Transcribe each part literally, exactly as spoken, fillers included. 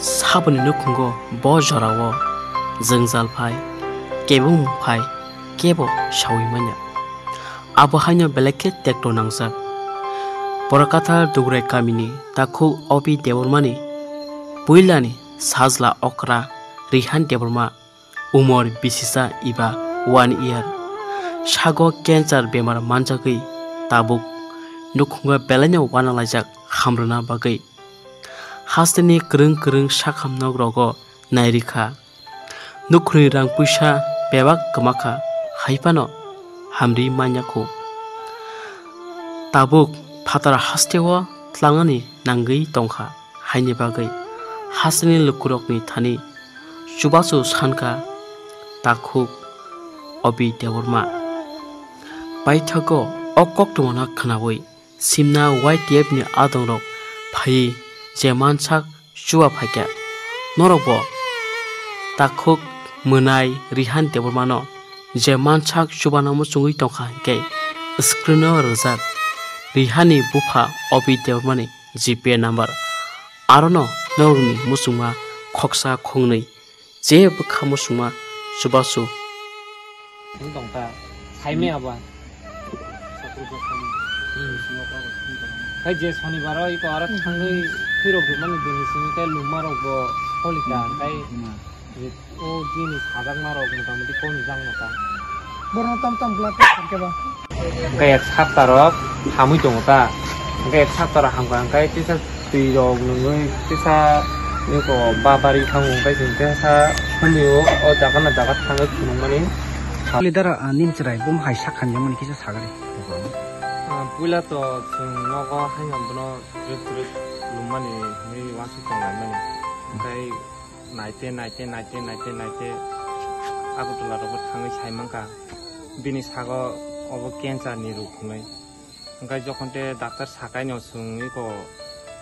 Saboni nukhungo bo jorao jwngjal phai, kebengmung phai, kebo saui manya. Abo haino belai khe tekto nangjak. Borok kathar Dugrai kamini takhuk Obi Debbarmani puilani sajla okra Rihan Debbarma umor bisisa eba one year. Sago cancer bemar manjagwi tabuk nukhungo belaino uanalaijak hamrwna bagwi. Hasteni kwrwng kwrwng sakham nok rogo nairikha. Nukhungni rang puisa bebak kwmakha, hai phano hamri manya kho. Tabuk phatar hasteo tlangnani nangwi tongkha, haini bagwi hasteni lukurokni thani chubachu sankha takhuk Obi Debbarma. Paithago o koktwmano khwnaui simna Y T F ni adongrok phaiwi je mansak chuba phaikha. Norokbo takhuk mwnai Rihan Debbarmano je mansak chubano muchungwi tongkha hinkhe screen o rwjak Rihan ni bupha Obi Debbarmani G P A number. Arono norokni muchungma khoksa khongnwi je bwkha muchungma chubachu. Tong ta, saime aba. Hmm. Khai je shonibar o iko aro thangwi khwirok rwmani bini simi khe lungmarok bo solika, khai je o bini sajakmarok motamuti kom jang no ta. Borno tom tom bla te khe ba. Khai ek sapta rok hamwi tongo ta. Khai ek sapta rok hamkha khai tisa twi rok nungwi tisa niko babari thango, khai chwng tisa hamwi o, o jaga na jaga thangwi phunukmani. Leader, ah, nini chwrai bum hai sak hamya mani kisa sagari. Ah, puila to chwng nogo haino bono twrwk twrwk lummani hinwi uansuk tonglaimani. Khai naite, naite, naite, naite, naite Agartala rogo thangwi sai mankha. Bini sago obo cancer ni ruk hinwi. Hwnkhe jokhon te doctor sakaino chwng iko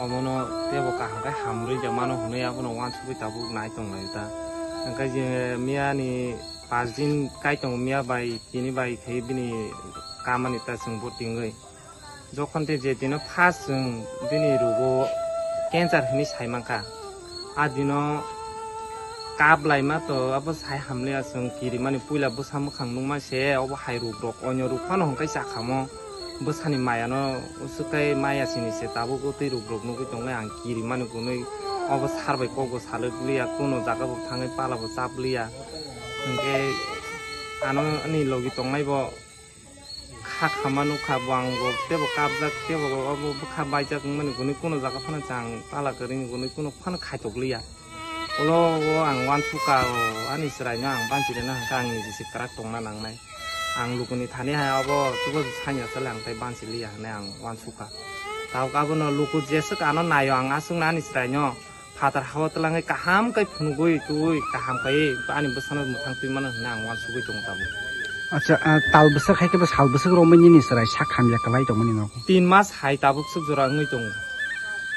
omono teibo kaham khe hamrwi de mano hwnwi abono uansugwi tabuk nai tonglaio ta. Hwnkhe je miyani pash din kai tongo miya bai tini bai khe bini kamani ta chwng bo tingwi. Jokhon te je dino first chwng bini rugo cancer hwnwi sai mankha. A dino kap laima to abo sai hamliya chwng kirimani puila bwsa mwkhang nukma se obo hai ruk rok onyo ruk phano hwnkhe chakhamo. Bwsani mayano usuk kai maya sini se tabuk o twi ruk rok nugwi tongnai ang kirimani gunwi obo sar bai kok bo salwk liya kuno jaga bo thangwi pala bo chap liya. Hwnkhe ano ani logi tongnai bo kha khama nukha bo ang bo tebo kapjak tebo obo bwkha baijak wngmani gunwi kuno jaga phano chang pala kwrwini gunwi kuno phano khaitok liya. Ulo o ang uansukha o ani chwraino ang banchirina hwnkhe ang niji se kwrak tongna nangnai. Ang lukuni thani hai abo chubachu sanya chale ang tei banchi liya hinwi ang uansukha. Tabuk abono luku jeswk ano naio ang aswkno ani chwraino phatar hao twlangwi kaham khe phunugwi twiwi kaham khe ani bwsano mwthang twi mano hinwi ang uansugwi tongo tabuk. Acha, ah, tal bwswk hai khe bo sal bwswk romwi nini chwrai sak hamya kwlai tongmani nogo? Tin mas hai tabuk swk jora wngwi tongo.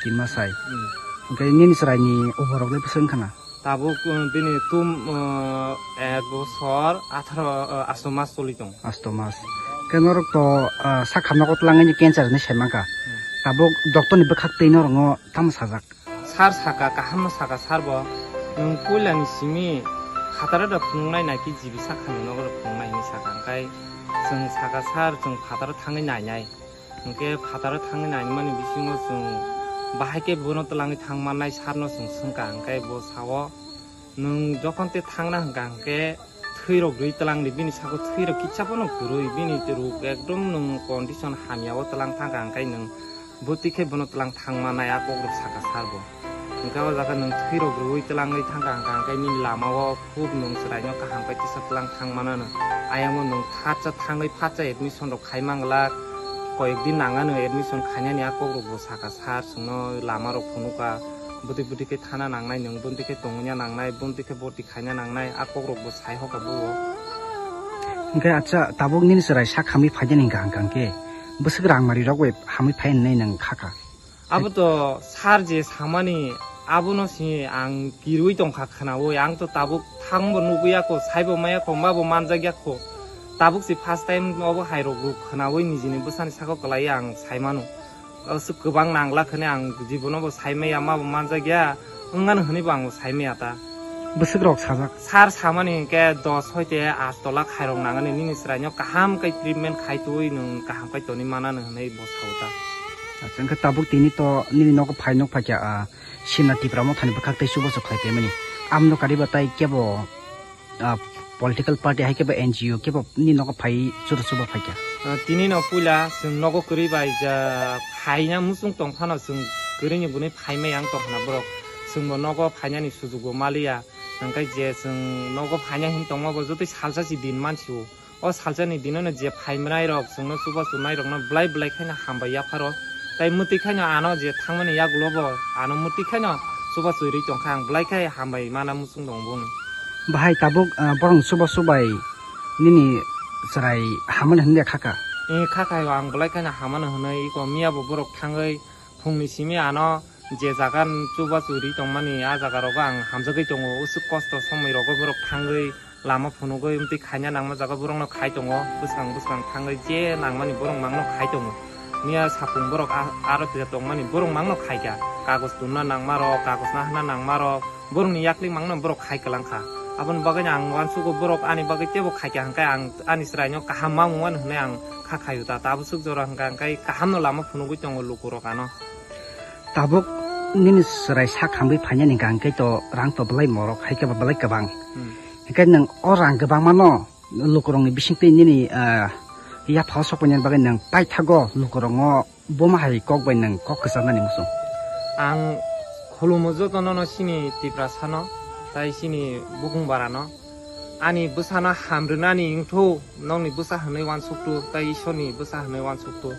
Tin mas hai? Hmm. Hwnkhe nini chwraini umorrok le bwswk wngkha na? Tabuk, uh, bini tum, uh, ek bosor atharo, uh, asto mas choli tongo. Asto mas. Khe norok to, uh, sak hamya kwlangwi cancer hinwi sai mankha. Hmm. Tabuk doctor ni bwkhak twi norokno tamo sajak? Sir saka, kaham no saka sir bo. Nwng puila ni simi phataro da phunuknai nai khe jibi sak hamya nogo phunuknai hinwi saka. Hwnkhe chwng saka sir, chwng phataro thangwi nainai. Hwnkhe phataro thangwi nainimani bisingo chwng bahai khe bono twlangwi thangmannai sarno chwng swngkha, hwnkhe bo sao, "Nwng jokhon tei thangna hwnkha hwnkhe thwirok rwi twlangdi, bini sago thwirok kisa phano kwrwi, bini ruk ekdom nwng condition hamya o twlang thangkha, hwnkhe nwng bwtwi khe bono twlang thangmannai," a kokrok sakha sir bo. Hwnkhe o jaga nwng thwirok rwi twlangwi thangkha hwnkha hwnkhe nini lama o khub nwng chwraino kaham khe tisa twlang thangmano. Ayang o nwng phatsa thangwi phatsa admission rok khai mangla, koyek din nangano admission khainani a kokrok bo sakha sir chwngno lama rok phunukha, bwtwi bwtwi khe thana nangnai nwng, bwtwi khe tongwina nangnai, bwtwi khe borti khaina nangnai a kokrok bo sai hoka bo. Hwnkhe acha tabuk nini chwrai sak hamwi phaidani hwnkha hwnkha hwnkhe bwswk rang mari rok bai hamwi phai hwnwi nwng khakha? Abo to sir je samani, abono se ang kirui tongkha khwnaui, ang to tabuk thangbo nugwi yakho, saibo maya kho, mabo manjak yakho. Tabuk se first time obo hai rok ruk khwnaui nijini bwsani saka kwlai ang saimano. Aswk kwbang nangla khwne ang jibono bo saimaya, mabo manjak ya. wngmano hwnwi bo ang bo sai maya ta. Bwswk rok sajak. Sir samani hinkhe dos hoite aat tola khairok nangani, nini chwraino kaham khe treatment khai twi nwng kaham khe toni manani hwnwi bo sao ta. Acha, wngkhe tabuk tini to nini nogo phai nuk phaikha, ah, Simna Tipra Mothani bwkhak tei chubachu khlai paimani. Amno kariba tai kebo, ah, political party hai kebo N G O kebo ni nogo phai chura chuba phaikha. Ah, tini no puila chwng nogo kwrwi bai ja phaina muchung tong phano chwng kwrwini bwnwi phai maya wng tong khna borok. Chwngbo nogo phainani sujuk bo maliya. Hwnkhe je chwng nogo phaina hin tongma bo jotoi salsa si din mansi o. O salsani dinono je phaimanai rok chwngno chubachu nairokno belai belai khaino hambai yapharo. Tai mwtwi khaino ano je thangmani yagulo bo ano mwtwi khaino chubachu rwi tongkha, ang belai khai hambai mana muchung tongo boni. Bahai tabuk, ah, borok chubachu bai nini chwrai hamani hwnwi kha kha? Eh, kha kha, ang belai khaino hamano hwnwi iko miya bo borok thangwi phungni simi ano je jaga chubachu ri tongmani, a jaga rogo ang hamjagwi tongo. Usuk kosto somoi rogo borok thangwi lama phunugwi, amtwi khaina nangma jaga borokno khai tongo. Bwskang bwskang thangwi je nangmani borok mangno khai tongo. Miya sapung borok a-, aro tongmani borok mangno khaikha. Kagoj tunna nangma rok, kagoj nahana nangma rok, borokni yakli mangno borok khai kwlangkha. Aboni bagwino ang uansugo borok ani bagwi teibo khaikha hwnkhe ang ani chwraino kaham mamung mano hwnwi ang kha khaio ta. Tabuk swk jora hwnkha hwnkhe kahamno lama phunugwi tongo lukurok ano. Tabuk nini chwrai sak hamwi phainani hwnkha hwnkhe to rang to belai morok, hai khe ba belai kwbang. Hmm. Hwnkhe nwng o rang kwbangmano lukurokni bisingtwi nini, ah, yapha o sokpainani bagwi nwng paithago lukurokno buma hai kok bai nwng kok kwcharnani muchung? Ang khulumo jotono no chini Tiprasano, tai chini bukung barano. Ani bwsano ham rwnani wngthu, nokni bwsa hwnwi uansuktu, tai Isorni bwsa hwnwi uansuktu.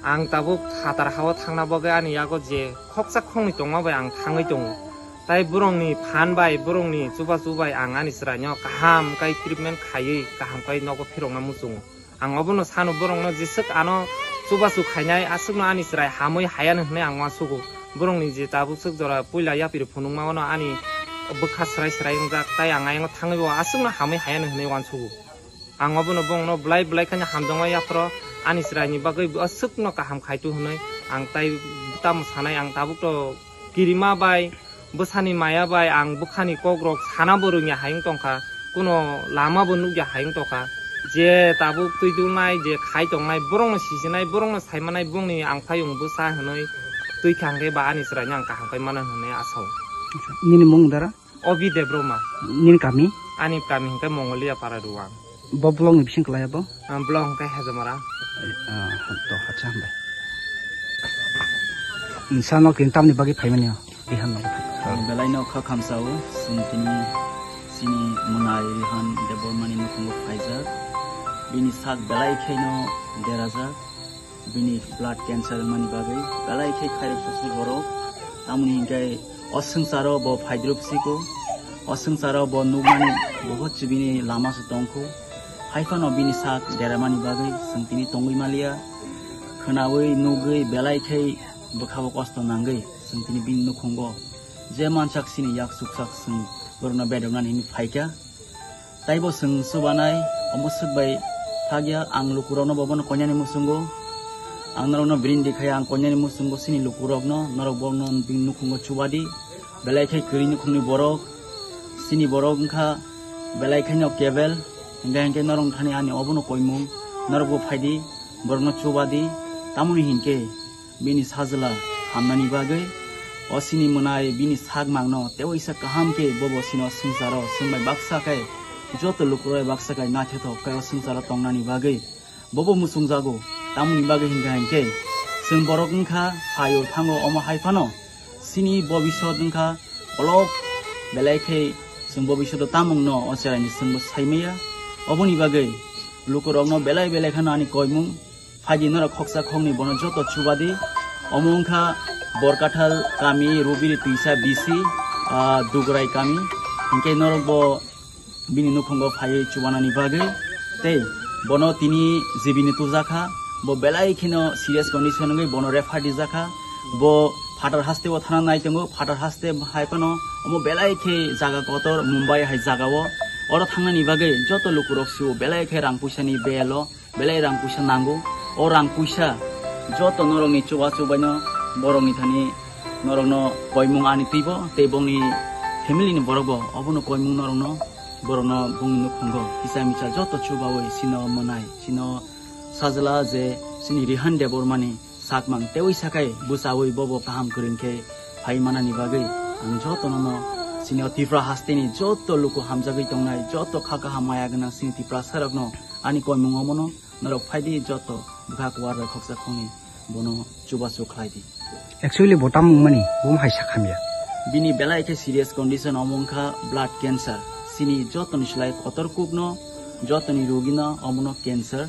Ang tabuk phatar hao thangna bagwi ani yago je khoksa khoknwi tongma bai ang thangwi tongo. Tai borokni phan bai, borokni chubachu bai ang ani chwraino kaham kai treatment khaiwi, kaham kai nogo phirokna muchungo. Ang obono sano, borokno jeswk ano chubachu khainai, aswkno ani chwrai hamwi hayano hwnwi ang uansugo. Borokni je tabuk swk jora puila yapri phunukma, ono ani bwkha swrai swrai wngjak, tai ang ayang thangwi bo aswkno hamwi hayano hwnwi uansugo. Ang obono bongno belai belai khaino hamjakma yapharo ani chwraini bagwi aswkno kaham khaitu hwnwi ang tai tamo sanai, ang tabukto kirima bai bwsani maya bai ang bwkhani kokrok sana bo rwngya hai wng tongkha, kuno lama bo nukya hai wng tongkha. Je tabuk twi dulnai, je khai tongnai, borokno sijinai, borokno saimanai, bongni ang phayung bwsa hwnwi twi thangkhe ba ani chwraino ang kaham khai mano hwnwi asao. Nini mung dara? Obi Debroma. Nini kami? Ani kami hwnkhe Mongolia Para Ruang. Bo block ni bising kwlai abo? Ah, block hwnkhe Hejamara. Ah, to, acha, hambai. Nsa nok tin tamni bagwi phaimani o? Bihan nok. Ang belai no kha khamsa o, sung tini sini mwnai Rihan Debbarma ni nukhungo phaijak. Bini sak belai kheno derajak. Bini blood cancer wngmani bagwi belai khe khairok susi borok. Tamoni hinkhe o swngcharo bo phaidrup siko. O swngcharo bo nukmani buhut chibini lama se tongkho. Haiphano bini sak deramani bagwi chwng tini tongwi maliya. Khwnawi nugwi belai khe bwkhao kosto nangwi chwng tini bini nukhungo je mansak sini yak chuksak chwng borokno bedoknani hinwi phaikha. Taibo chwng chubanai, omo swk bai thakya, ang lukurokno bo bono koinani muchungo. Ang norokno bring di khai, ang koinani muchungo chini lukurokno, norok bono bini nukhungo chubadi. Belai khai kwrwi nukhungni borok, chini borok wngkha belai khaino kebel, hingkhe hingkhe norok thani ani obono koimung, norokbo phaidi, borokno chubadi, tamoni hinkhe bini sajla hamnani bagwi, o sini mwnai bini sak mangno tei waisa kaham khe bobo sino swngcharo chwng bai baksa khe joto lukurok bai baksa khe naithothok khe o swngcharo tongnani bagwi bobo muchungjago. Tamoni bagwi hinkha hinkhe chwng borok wngkha phaio thango, omo hai phano sini bobisot wngkha olok belai khe chwng bobisot o tamungno o cheraini chwngbo saimaya. Oboni bagwi lukurokno belai belai kheno ani koimung. Phaidi norok khoksa khoknwi bono joto chubadi. Omo wngkha Borkathal kami, Rubiri Twisa B C, ah, Dugurai kami. Hinkhe norok bo bini nukhungo phaiwi chubanani bagwi. Tei bono tini G B ni tujakha. Bo belai kheno serious condition wngwi bono refer rijakha. Bo phatar haste o thana nai tongo. Phatar haste hai phano omo belai khe jaga kotor Mumbai hai jaga o. Oro thangnani bagwi joto lukurok sio belai khe rang puisani belo. Belai rang puisa nango. O rang puisa joto norokni chubachu baino borokni thani Norokno koimung ani twibo tei bongni family ni borokbo obono koimung norokno, borokno bongni nukhungo kisa misa joto chubawi sino mwnai, sino sajla je sini Rihan Debbarmani sakmang tewi sakai bwchawi bobo kaham kwrwng khe phai manani bagwi ang jotono no sini o Tripura hasteni joto luku hamjagwi tongnai, joto kha kaham maya gwnang sini Tiprasarokno ani koimung omono norok phaidi joto bwkha kuar bai khoksa khongni bono chubachu khlai di. Actually, bo tamo wngmani, bo hai sakhamya. Bini belai khe serious condition omo wngkha blood cancer. Sini jotoni slai kotor kukno, jotoni rugino omono cancer.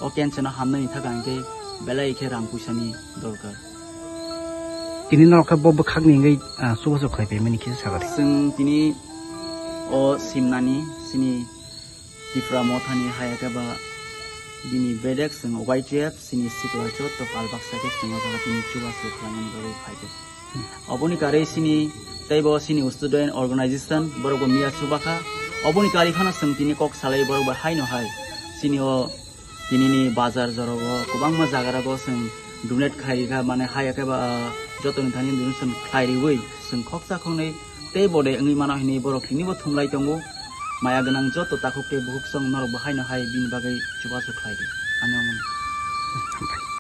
O cancer no hamnani thaka hwnkhe belai khe rang puisani dorkar. Tini norok khe bo bwkhakni wngwi, ah, chubachu khlai paimani kisa sagari. Chwng tini o simnani sini Tipra Mothani hai khe ba bini bedek chwng Y T F sini sikla joto pal baksa khe chwng o jaga tini chubachu khlaimani bagwi phaikha. Oboni karwi sini teibo sini student organization borok bo miya chubakha. Oboni karwi phano chwng tini kok salai borok bo haino hai sini o tinini bazar jorogo kwbangma jagarago chwng donate khlai rikha, mane hai khe ba, ah, jotoni thani donation khlai riwi chwng khoksa khoknwi tei bode wngwi mano hinwi borok tinibo thumlai tongo. Maya gwnang joto takhuk tei bukhuk song norok bo haino hai bini bagwi chubachu khlai di. Ani omo.